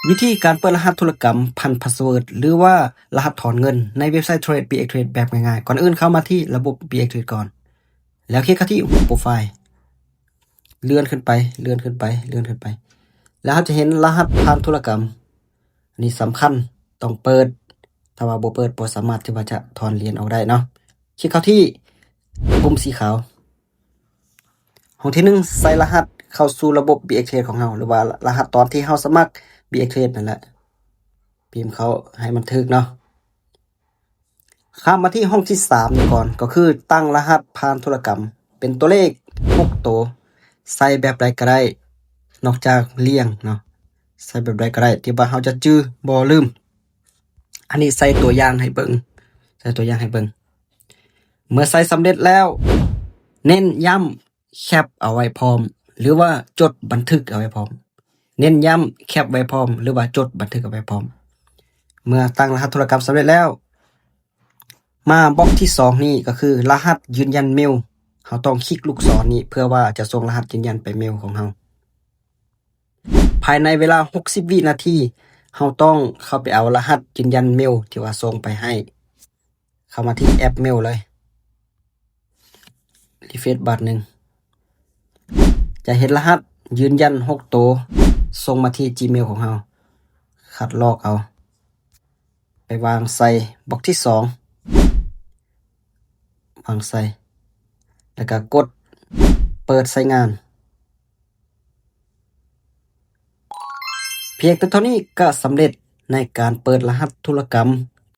ວິທີການເປີດລະຫັດທຸລະກຳຜ່ານພາສເວີດ ຫຼືວ່າລະຫັດຖອນເງິນໃນເວັບໄຊ Trade BX Trade ແບບງ່າຍໆ. ກ່ອນອື່ນເຂົ້າມາທີ່ລະບົບ BX Trade ກ່ອນ ແລ້ວຄລິກເຂົ້າທີ່ຮູບໂປຣໄຟລ໌ ເລື່ອນຂຶ້ນໄປ ເລື່ອນຂຶ້ນໄປ ເລື່ອນຂຶ້ນໄປ ແລ້ວເຮົາຈະເຫັນລະຫັດຜ່ານທຸລະກຳ. ອັນນີ້ສຳຄັນ ຕ້ອງເປີດ ຖ້າວ່າບໍ່ເປີດບໍ່ສາມາດທີ່ວ່າຈະຖອນຫຼຽນອອກໄດ້ເນາະ. ຄລິກເຂົ້າທີ່ປຸ່ມສີຂາວ. ຫ້ອງທີໜຶ່ງ ໃສ່ລະຫັດເຂົ້າສູ່ລະບົບ BX Trade ຂອງເຮົາ ຫຼືວ່າລະຫັດຕອນທີ່ເຮົາສະໝັກ BX Trade ນັ້ນແຫຼະ ພິມເຂົ້າໃຫ້ມັນຖືກເນາະ. ຂ້າມມາທີ່ຫ້ອງທີສາມນີ້ກ່ອນ ກໍຄືຕັ້ງລະຫັດຜ່ານທຸລະກຳ ເປັນຕົວເລກຫົກໂຕ ໃສ່ແບບໃດກໍໄດ້ ນອກຈາກລຽງເນາະ ໃສ່ແບບໃດກໍໄດ້ ທີ່ວ່າເຮົາຈະຈື່ບໍ່ລືມ. ອັນນີ້ໃສ່ຕົວຢ່າງໃຫ້ເບິ່ງ ໃສ່ຕົວຢ່າງໃຫ້ເບິ່ງ. ເມື່ອໃສ່ສຳເລັດແລ້ວ ເນັ້ນຢ້ຳ ແຄັບເອົາໄວ້ພ້ອມ ຫຼືວ່າຈົດບັນທຶກເອົາໄວ້ພ້ອມ. ເນັ້ນຢ້ຳ ແຄັບໄວ້ພ້ອມ ຫຼືວ່າຈົດບັນທຶກເອົາໄວ້ພ້ອມ. ເມື່ອຕັ້ງລະຫັດທຸລະກຳສຳເລັດແລ້ວ ມາບລັອກທີສອງນີ້ ກໍຄືລະຫັດຢືນຢັນເມວ. ເຮົາຕ້ອງຄລິກລູກສອນນີ້ ເພື່ອວ່າຈະສົ່ງລະຫັດຢືນຢັນໄປເມວຂອງເຮົາ. ພາຍໃນເວລາຫົກສິບວິນາທີ ເຮົາຕ້ອງເຂົ້າໄປເອົາລະຫັດຢືນຢັນເມວທີ່ວ່າສົ່ງໄປໃຫ້ ເຂົ້າມາທີ່ແອັບເມວເລີຍ ຣີເຟຣຊບາດໜຶ່ງ ຈະເຫັນລະຫັດຢືນຢັນຫົກໂຕ ສົ່ງມາທີ່ Gmail ຂອງເຮົາ. ຄັດລອກເອົາ ໄປວາງໃສ່ບລັອກທີສອງ ວາງໃສ່ ແລ້ວກໍກົດເປີດໃຊ້ງານ. ພຽງແຕ່ເທົ່ານີ້ກໍສຳເລັດໃນການເປີດລະຫັດທຸລະກຳ